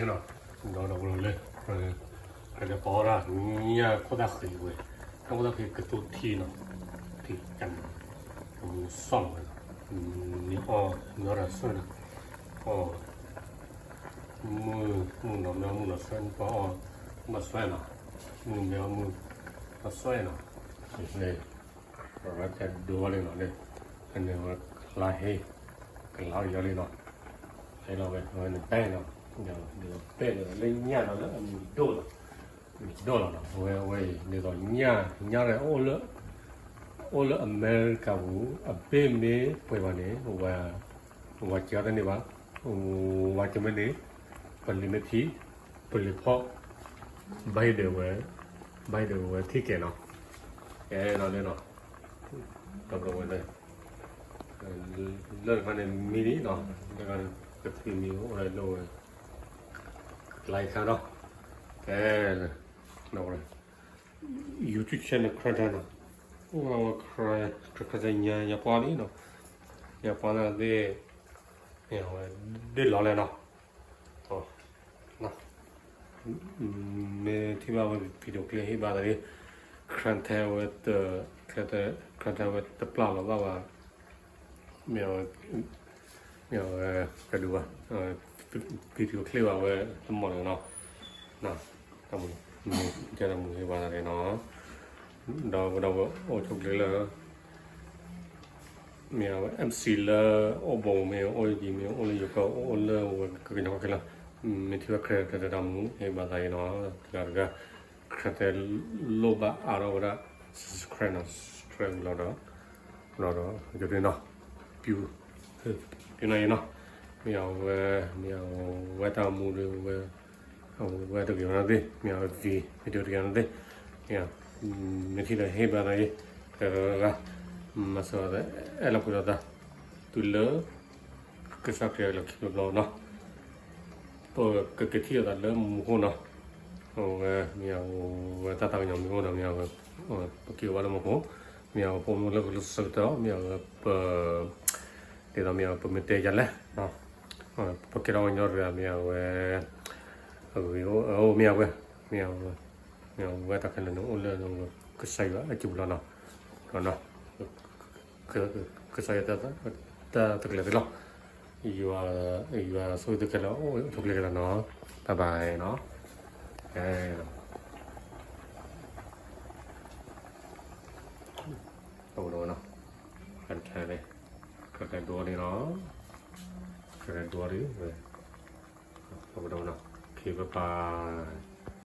ဒီးဒီးလၢ ကဒီးပီၤဒၣ် ညၣ်ခိၣ်သၣ်ဃံဝဲ, ညၣ်ခိၣ်သၣ်ဃံကသိၣ်ထံနီၤ, ထံကၢ်နီၤ, မူစီၣ်လီၤဝဲ, မ့ၢ်အီၣ်မ့ၢ်အီၣ်ဒီးဆွဲနီၤ, အီၣ်, မုၢ်မုၢ်နီၤ မ့ၢ်အီၣ်မုၢ်နီၤဆွဲ ပအီၣ်, မ့ၢ်ဆွဲနီၤ, မုၢ်မ့ၢ်အီၣ်မုၢ်နီၤဆွဲနီၤ, ပဝဲတဒိလံနီၤ, အန့ၣ်ဝဲကလါဟ့, ကလါအီၤလံနီၤ, ဟဲလီၤဝဲ အဝဲန့ၣ်ပဲနီၤ, ဒ်သိးပဲန့ၣ်လၢညၣ်နီၤလၢအမံၤဒိၣ်လီၤ, မံၤဒိၣ်လီၤနီၤ, အဝဲအဝဲအံၤ ဒ်သိးညၣ် ညၣ်ရဲၣ်အိၣ်လၢ အိၣ်လၢအမဲရကၤပူၤ အဘ့ၣ်မ့ၢ်ပှဲၤဘၣ်န့ၣ် ဝၤစၢၤတန့ၢ်ဘၣ်, ဝၤစၢၤမ့ၢ်န့ၣ် ပလံၤမ့ၢ်ထံ ပလံၤဖီၣ် ဘၣ်ဟ့ၣ်ဒုးဝဲ, ဘၣ်ဟ့ၣ်ဒုးဝဲထံၣ်ကဲနီၤ, ကဲနီၤလၢနီၤ, ဒီးဝဲလၢ လၢတခါန့ၣ်မံလံနီၤ, လၢတခါန့ၣ် ကသံမံအိၣ်လၢဝဲ ကလါခါနီၤ, ကဲ ဒီးဝဲ YouTube channel ခရၢၣ်တၢ်နီၤ, ခရၢၣ်တၢ်ညါ ယပှၤလံနီၤ, ယပှၤလၢသ့ၣ် မ့ၢ်ဝဲ ဒ့ၣ်လီၤလဲၣ်နီၤ, မ့ၢ်ထံၣ်ဘၣ်ဝဲ video clip ဟ့ၣ်ဘၣ်သးလံ, ခရၢၣ်ထဲဝဲတ, ခရၢၣ်ထဲဝဲတပျၢ်လီၤဘၣ်ဘၣ်, မ့ၢ်ဝဲ မ့ၢ်ဝဲ ကဒုဘၣ်, video clip ဘၣ်ဝဲတမီၢ်န့ၣ်နီၤ, တၢ်မူဟ့ၣ်ဘၣ်သးလံနီၤ, ဒီးဝဲဒီးဝဲအိၣ်ဆိးကျ့လၢ မ့ၢ်ဝဲ MC လၢအိၣ်ဘူးမ့ၢ်အိၣ်ယံၤမ့ၢ်အိၣ်လၢယိၤကီၢ်အိၣ်လၢဝဲကကညီကီၢ်ခဲလၢာ်, မ့ၢ်ထံၣ်ဘၣ်ခရၢၣ်ထဲတၢ်မူဟ့ၣ်ဘၣ်သးအံၤနီၤ, တဂၤတဂၤ ခရၢၣ်ထဲလိၣ်ဘၣ်အါထီၣ်ဝဲဒၣ် subscribe နီၤ, subscribe လီၤဒီး လီၤဒီး ယိၤဒုနီၤ, ပျူၤ ပျူၤနီၤအံၤနီၤ, မ့ၢ်အဝဲ မ့ၢ်အဝဲတၢ်မူဒီးဝဲ အဝဲတဂ့ၤနီၤသ့ၣ်, မ့ၢ်အဝဲ video တဂ့ၤနီၤသ့ၣ်, မ့ၢ်ထံၣ်ဒီးဟ့ၣ်ဘၣ်သးအံၤ, တဂၤတဂၤ မၤစၢၤ အဲၣ်လီၤကွံာ်လိာ်သး တုၤလၢ ကစၢ်ခရံာ်အလီၢ်ခံဘျီဘျီနီၤ, ပကက့ၤထံၣ်လိာ်သးလၢမူခိၣ်နီၤ, အဝဲ မ့ၢ်အဝဲတၢ်သးကညီၤမ့ၢ်အိၣ်ဒီး မ့ၢ်အဝဲ ပက့ၤဝဲလၢမူခိၣ်, မ့ၢ်အဝဲဖိမုၣ်လၢကလူးဆၢကတီၢ် မ့ၢ်အဝဲပ ဒ်သိးမ့ၢ်အဝဲပမ့ၢ်တဲယၤလဲၣ်, ပကဲထီၣ်ဝဲညီတဂၤ မ့ၢ်အဝဲ အဂ့ၤအိၣ် မ့ၢ်အဝဲ မ့ၢ်အဝဲ မ့ၢ်အဝဲတၢ်ခဲလၢာ်န့ၣ်အိၣ်လၢ ကစၢ်ယွၤအစုပူၤလီၤနီၤ, ကစၢ်ယွၤတၢ် တၢ်တကျဲၤသ့လီၤ, ယွၤ ယွၤဆိၣ်ဂ့ၤသုခဲလၢာ် အိၣ်ဆိးကျ့ကဒီးနီၤ, bye bye နီၤ, ပကဒိနီၤ, ခရၢၣ်ဒိလံနီၤ, ခရၢၣ်ဒိလံ, ပကဒိနီၤ, okay bye bye.